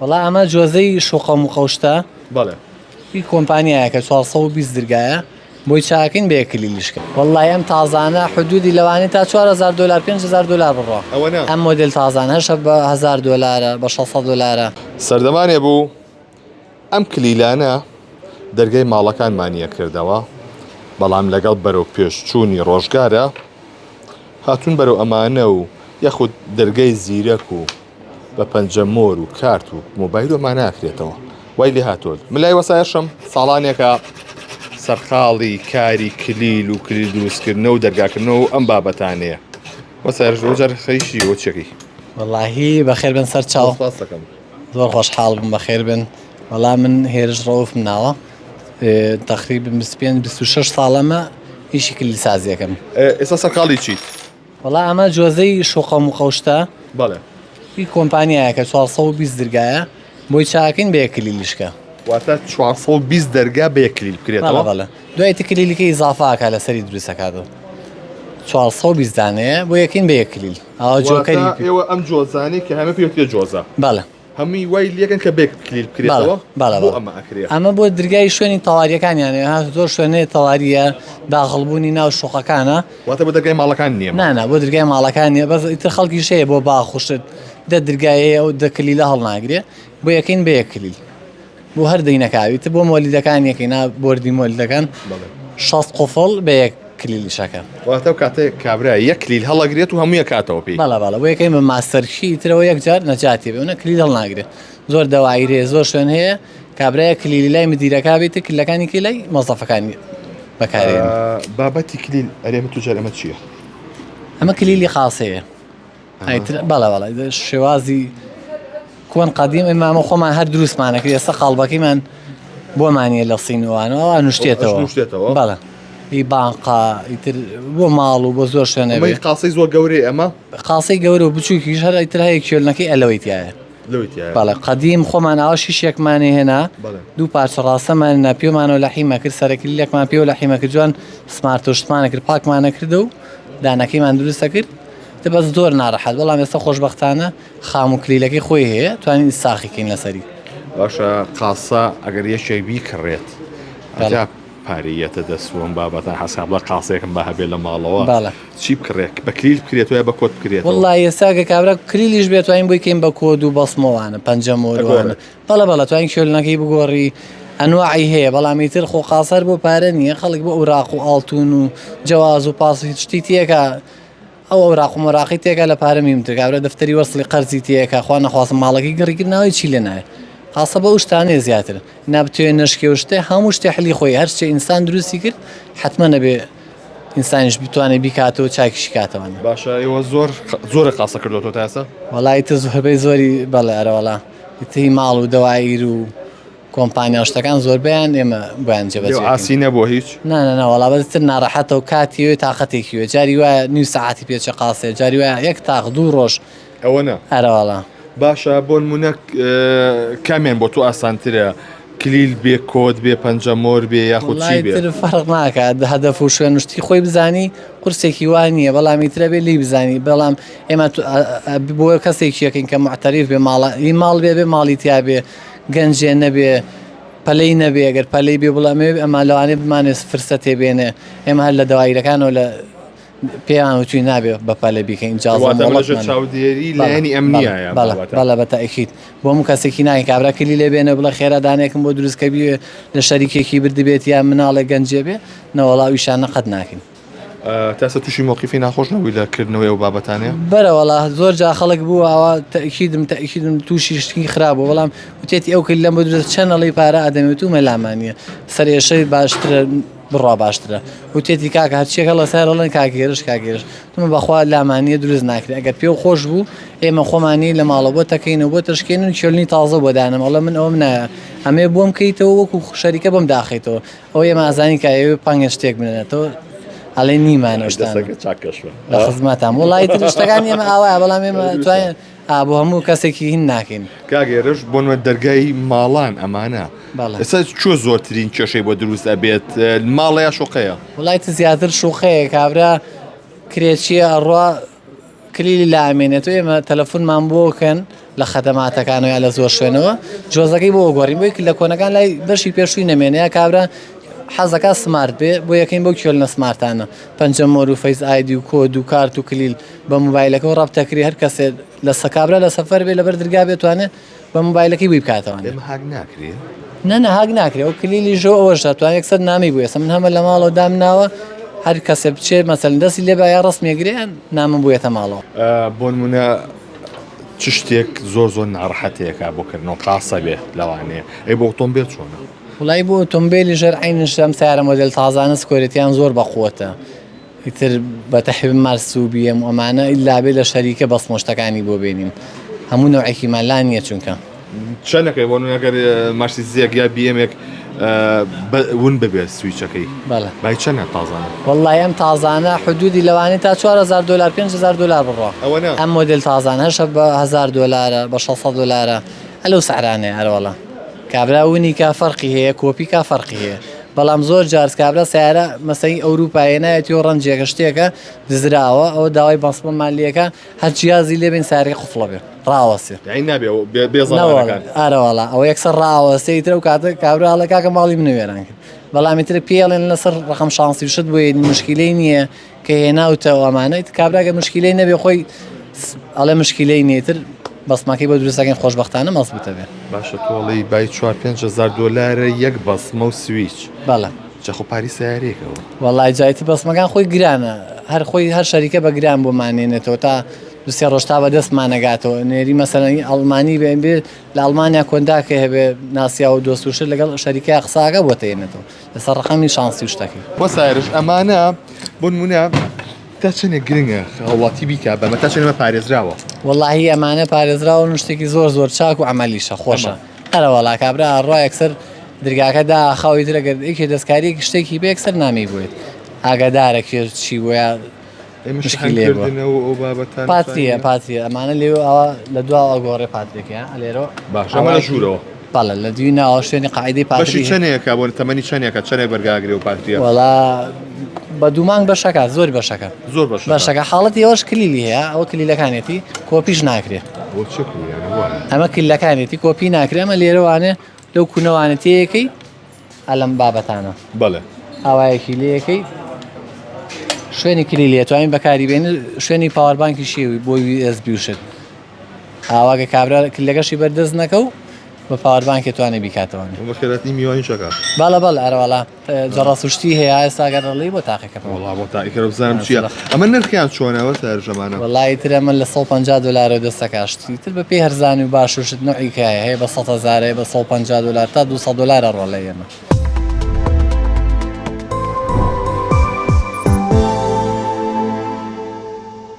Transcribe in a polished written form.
وەڵا ئەمە جۆزەی شوقە مقەوشتە بەڵێ هی کۆمپانیایەکە 420 درگایە بۆی چاکەین بە یەک کلیلیشکە وەڵای ئەم تازانە حدودی لەوانەیە تا 4000 دلار 5000 دلار بڕوا ئەوە نا ئەم مۆدێل تازانە هەشە بە 1000 دلارە بە 600 دلارە. سەردەمانێ بوو ئەم کلیلانە دەرگای ماڵەکانمانی ئەکردەوە، بەڵام لەگەڵ بەرەو پێش چوونی ڕۆژگارا هاتوون بەرەو ئەمانە و یاخود دەرگای زیرەک و بە پەنجە مۆر و کارت و مۆبایل و ئەمانە ئەکرێتەوە وای لێ هاتووە. من لای وەسایەشم ساڵانێکە سەرقاڵی کاری کلیل و کلیل دروستکردنەوە و دەرگاکردنەوە و ئەم بابەتانەیە. وەسایەش زۆر جار خەریکی ئەوە چیەکەی؟ وەڵاهی بەخێر بن سەر چاو. سپاست دەکەم. زۆر خۆشحاڵ بووم بەخێر بن. وەڵا من هێرش ڕەوفم ناوە تەقریبا 25 26 ساڵەمە ئیشی کلیلسازیەکەم. ئێستا سەرقاڵی چیت؟ وەڵا ئەمە جۆزەی شوقە مقەوشتە. بەڵێ. هی کۆمپانیایەکە 420 درگایە بۆی چاکەین بە یەک کلیلیشکە. واتە 420 دەرگا بە یەک کلیل بکرێتەوە؟ بەڵێ بەڵێ دوای تر کلیلەکەی ئیزافە ئەکا لەسەری دروست ئەکاتەوە 420 دانەیە بۆ یەکەین بە یەک کلیل. ئاوا جۆکەری واتە ئێوە ئەم جۆزانەی کە هەمە پێوترێ جۆزە. بەڵێ. هەمووی وای لێکەن کە بێک کلیل بکرێتەوە بەڵێ بۆ ئەمە ئەکرێ ئەمە بۆ درگای شوێنی تەواریەکانیان ها زۆر شوێنێ تەواریە داخڵبوونی ناو شوقەکانە واتە بۆ دەرگای ماڵەکان نییە نا نا بۆ درگای ماڵەکان نییە بەس ئیتر خەڵکیش هەیە بۆ باخ و شت دە درگای هەیە ئەو دە کلیلە هەڵناگرێ بۆ یەکەین بە یەک کلیل بۆ هەر دەینەکاوی تر بۆ مۆلیدەکان یەکەی نا بۆردی مۆلیدەکان 60 قفڵ بە یەک کلیلیشەکە. واتە ئەو کاتەی کابرا یەک کلیل هەڵەگرێت و هەمووی ئەکاتەوە پێی. بەڵێ بەڵێ بۆ یەکەی بە master key ترەوە یەک جار نەجاتی بێ ئەونە کلیل هەڵناگرێ زۆر دەوایرێ زۆر شوێن هەیە کابرا یەک کلیلی لای مدیرەکە بێت کلەکانی کەی لای مۆزەفەکانی بەکارێن. بابەتی کلیل ئەرێ من توجار ئەمە چییە؟ ئەمە کلیلی قاسەیە. ئیتر بەڵێ بەڵێ شێوازی کۆن قەدیم ئێمە ئەمە خۆمان هەر دروستمانە کرد ئێستا قاڵبەکەیمان بۆمانە لە سینوانەوە ئەوان نوشتێتەوە نوشتێتەوە بەڵێ ئی بانقا ئیتر بۆ ماڵ و بۆ زۆر شوێنە ئەمەی قاسەی زۆر گەورەی ئەمە قاسەی گەورە و بچووکیش هەر ئیتر هەیە کێلنەکەی ئەلەوەی تایە لەوەی تایە بەڵێ قەدیم خۆمان ئاوا شیشێکمانی هێنا بەڵێ دوو پارچە ڕاستەمان نا پێمانەوە لە حیمە کرد سەرەکلیلێکمان پێوە لە حیمە کرد جوان سمارت و شتمانە کرد پاکمانە کرد و دانەکەیمان دروستە کرد تە بەس زۆر ناڕەحەت بەڵام ئێستا خۆشبەختانە خام و کلیلەکەی خۆی هەیە توانین ساخی کەین لەسەری. باشە قاسە ئەگەر یەکێک بیکڕێت ئەجا پارەی یەتە دەست و ئەم بابەتە حەسا بڵێ قاسەیەکم با هەبێ لە ماڵەوە بەڵێ. چی بکڕێ بە کلیل بکرێتەوە یا بە کۆد بکرێتەوە؟ وەڵا ئێستا گە کابرا کلیلیش بێ توانین بۆی کەین بە کۆد و بەسمەوانە پەنجە مۆروانە ئەگۆڕێت. بەڵێ بەڵێ توانین کێلنەکەی بگۆڕی ئەنواعی هەیە بەڵام ئیتر خۆ قاسەر بۆ پارە نییە خەڵک بۆ ئەوراق و ئاڵتون و جەواز و پاس و هیچ شتی تێکا ئەو ئەوراق و مەراقی تێکا لە پارە میمتر کابرا دەفتەری وەسڵی قەرزی تێکا خوا نەخواستە ماڵەکەی گڕی کرد ناوی چی لێ نایە خاصە بەو شتانەیە زیاتر نابتوێ نەشکێ و شتێ هەموو شتێ حلی خۆی هەر شتێ ئینسان دروستی کرد حتمما نەبێ ئینسانیش بتوانێت بیکاتەوە چاکیشی کاتەوە باشە ئێوە زۆر زۆرە قاسە کردوەوە تا ئێستا وەڵای تر زۆربەی زۆری بەڵێ ئەرەوەڵا تری ماڵ و دەواییر و کۆمپانیا و شتەکان زۆربەیان ئێمە بۆیان جێبەجێ ئەکەین. ئاسی نەبووە هیچ؟ نا نا نا وەڵا بەس تر ناڕەحەتە و کاتی وێ تاقەتێکی وێ جاری وایە نیو سەعاتی پێچێ قاسێ جاری وایە یەک تاق دوو ڕۆژ ئەوە نا ئەرە وەڵا. باشە بۆ نمونە کامیان بۆ تۆ ئاسانترە کلیل بێ کۆد بێ پەنجە مۆر بێ یاخود چی وەڵای بێ؟ تر فەرق ناکات هەدەف و شوێن و شتی خۆی بزانی قورسێکی وا نییە بەڵام ئیترە بێ لێی بزانی بەڵام ئێمە بۆ کەسێکی یەکەین کە موعتەریف بێ ماڵە ئی ماڵ بێ بێ ماڵی تیا بێ گەنجێ نەبێ پەلەی نەبێ گەر پەلەی بێ بڵێ ئەمەوێ ئەما لەوانەیە بمانێ فرسەتێ بێنێ ئێمە هەر لە دەوایرەکانەوە لە پێیان وتوی نابێ بە پەلە بیکەین ئیجازە واتە مۆڵەتمان لەژێر چاودێری لایەنی بەڵێ ئەمنیایە بەڵێ بابەتە. بەڵێ بە تەئکید بۆ هەموو کەسێکی ناکەین کابرا کلی لێ بێنێ بڵێ خێرا دانێکم بۆ دروست کە بیوێ لە شەریکێکی بردبێت یا مناڵێک گەنجێ بێ نەوەڵا ئەو ئیشانە قەت ناکەین. تا ئێستا تووشی مەوقیفی ناخۆش نەبووی لە کردنەوەی ئەو بابەتانەیە؟ بەرە وەڵا زۆر جا خەڵک بوو ئاوا تەئکیدم تەئکیدم تووشی شتی خراپ بوو بەڵام وتێتی ئەو کلیلەم بۆ دروست چەند ئەڵێی پارە ئەدەمێ وتومە لامان نییە سەرئێشەی باشترە بڕوا باشترە وتێتی کاکە هەرچیەک هەڵە سەر ئەڵێن کاک هێرش کاک هێرش وتمە بەخوا لامان نییە دروست ناکرێ ئەگەر پێو خۆش بوو ئێمە خۆمانی لە ماڵە بۆ تەکەین و بۆ تەشکێنن کێلنی تازە بۆ دانم ئەڵێ من ئەوم نایە ئەمێ بۆم کەیتەوە وەکو شەریکە بۆم داخەیتەوە ئەوە ئێمە ئازانین کە ئەیەوێ پەنگە شتێک بنێتەوە ئەڵێ نیمانە شتانە دەستەکە چاک کەشفە لە خزمەتان وەڵی تر شتەکانی ئێمە ئاوایە بەڵام ئێمە توانین ئا بۆ هەموو کەسێکی هین ناکەین کاک هێرش بۆ نمونە دەرگای ماڵان ئەمانە بەڵێ. ئێستا کوێ زۆرترین کێشەی بۆ دروست ئەبێت ماڵە یا شوقەیە؟ وەڵای تر زیاتر شوقەیە کابرا کرێچیە ئەڕوا کلیلی لا ئەمێنێتەوە ئێمە تەلەفونمان بۆ کەن. لە خەدەماتەکانەوە یا لە زۆر شوێنەوە جۆزەکەی بۆ گۆڕین بۆی لە کۆنەکان لای بەشی پێشووی نەمێنێ یا کابرا حەزەکە smart بێ بۆ یەکەین بۆ کیۆلنە smart انە پەنجە مۆر و Face ID و کۆد و کارت و کلیل بە مۆبایلەکەەوە ڕەبتەکری هەر کەسێ لە سەکابرا لە سەفەر بێ لەبەر درگا بێتوانێ بە مۆبایلەکەی بووی بکاتەوە. ئێمە هاک ناکرێ؟ نا نا هاک ناکرێ ئەو کلیلی ژۆ ئەوەش دەتوانێت یەکسەر نامی بوو ئێستا من هەمە لە ماڵەوە دامناوە هەر کەسێ بچێ مەسەلەن دەستی لێ با یا ڕەسمیە گرێ نامم بوویەتە ماڵەوە. بۆ نمونە چ شتێک زۆر زۆر ناڕەحەتێکا بۆ کردنەوە قاسە بێ لەوانەیە ئەی بۆ ئۆتۆمبێل چۆنە؟ وڵی بۆ ئۆتۆمبێلی ژەر عینش ئەم سیارە مۆدێل تازانە security یان زۆر بەقوەتە ئیتر بە تەحویم مارس و بی ئێم و ئەمانە ئیلا بێ لە شەریکە بەسمە شتەکانی بۆ بێنین هەموو نەوعێکیمان لا نییە چونکە. چەنەکەی بۆ نمونە گەر مارسیدزێک یا بی ئێمێک ون ببێت سویچەکەی بەڵێ بای چەنە تازانە؟ وەڵڵاهی ئەم تازانە حدودی لەوانەیە تا 4000 دۆلار 5000 دۆلار بڕوا ئەوەنە؟ ئەم مۆدێل تازانە هەشە بە 1000 دۆلارە بە 600 دۆلارە ئەلەو سعرانەیە ئەرەوەڵا کابرا ونی کا فەرقی هەیە کۆپی کا فەرقی هەیە بەڵام زۆر جار کابرا سیارە مەسەی ئەوروپا هێنایەتی و ڕەنجێکە شتێکە دزراوە ئەوە داوای بەسمەمان لێکە هەر جیازی لێبین سارەکە قفڵە بێ ڕاوەسێ یعنی نابێ بێ زەمانەکان ئارەواڵا ئەوە یەکسەر ڕاوەسێ ئیتر ئەو کاتە کابرا ئەڵێ کاکە ماڵی منە وێران کرد بەڵام ئیتر پێڵێن لەسەر ڕقم شانسی شت بۆ مشکلەی نییە کە هێناوتەوە ئەمانە ئیتر کابرا گەر مشکیلەی نەبێ خۆی ئەڵێ مشکیلەی نییە ئیتر بەسمەکەی بۆ دروستەکەین خۆشبەختانە مەزبوتە بێ. باشە تۆ ئەڵێی بای چوار 5000 دۆلارە یەک بەسمە و سویچ بەڵێ جا خۆ پاری سەیارەیەکەوە. وەڵای جا ئیتر بەسمەکان خۆی گرانە هەر خۆی هەر شەریکە بە گران بۆمان نێنێتەوە تا دو سێ ڕۆژ تا بە دەستمان نەگاتەوە نێری مەسەلەن ئەڵمانی بێ بێ لە ئەڵمانیا کۆنتاکێ هەبێ ناسیاو و دۆست و شت لەگەڵ شەریکەیا قساکە بۆ تێنێتەوە لەسەر ڕەقەمی شانسی و شتەکەی. بۆ سایرش ئەمانە بۆ نمونە تا چەندێک گرنگە هاوڵاتی بیکا بەمە تا چەندێک پارێزراوە؟ وەڵاهی ئەمانە پارێزراون و شتێکی زۆر زۆر چاک و عەمەلیشە خۆشە ئەرەوەڵا کابرا ئەڕوا یەکسەر درگاکە داخا و ئیتر ئەگەر یەکێ دەستکاریەکی شتێکی بێ یەکسەر نامی بۆیت ئاگادارە کێ چی بۆ یا مشکیلەیە بووە. پاتریە پاتریە ئەمانە لێوە ئەوە لە دواوە ئەگۆڕێ پاتریەکە لێرەوە باشە ئەمە لە ژوورەوە بەڵێ لە دوی ناوە شوێنی قاعدەی بەشی پاتری چەنێکە بۆ تەمەنی چەنێکە چەنێک بەرگاگرێ و پاتریە وەڵا بە دوو مانگ بەشەکە زۆر بەشەکە زۆر بەشەکە بەشەکە حاڵەتی ئەوەش کلیلی هەیە ئەوە کلیلەکانێتی کۆپیش ناکرێ بۆ چ کلیلانە وایە ئەمە کلیلەکانێتی کۆپی ناکرێ ئەمە لێرەوانێ لەو کونەوانە تێیەکەی ئەلەم بابەتانە. بەڵێ. ئاوایەکی لێیەکەی شوێنی کلیلی ئەتوانین بەکاری بێنی شوێنی power bank ی شێوی بۆ USB و شت ئاواگە کابرا کلەکەشی بەردەست نەکە و بە power bank ی توانێ بیکاتەوە. بە خێراتنی میوانی چەکە. بەڵێ بەڵێ ئەرەوەڵا جەڕەسوشتی هەیە ئێستا گەر ڕڵی بۆ تاقیکەکەم. وەڵا بۆ تاقیکەرە بزانم چییە ئەمە نرخیان چۆنە وە سەرژەمانە. وەڵا ئیتر ئەمە لە 150 دۆلارەوە دەستەکا شتی تر بە پێی هەرزانی و باش و شت نەوعی کایە هەیە بە 100 هەزار هەیە بە 150 دۆلار تا 200 دۆلار ئەڕوا لای ئێمە.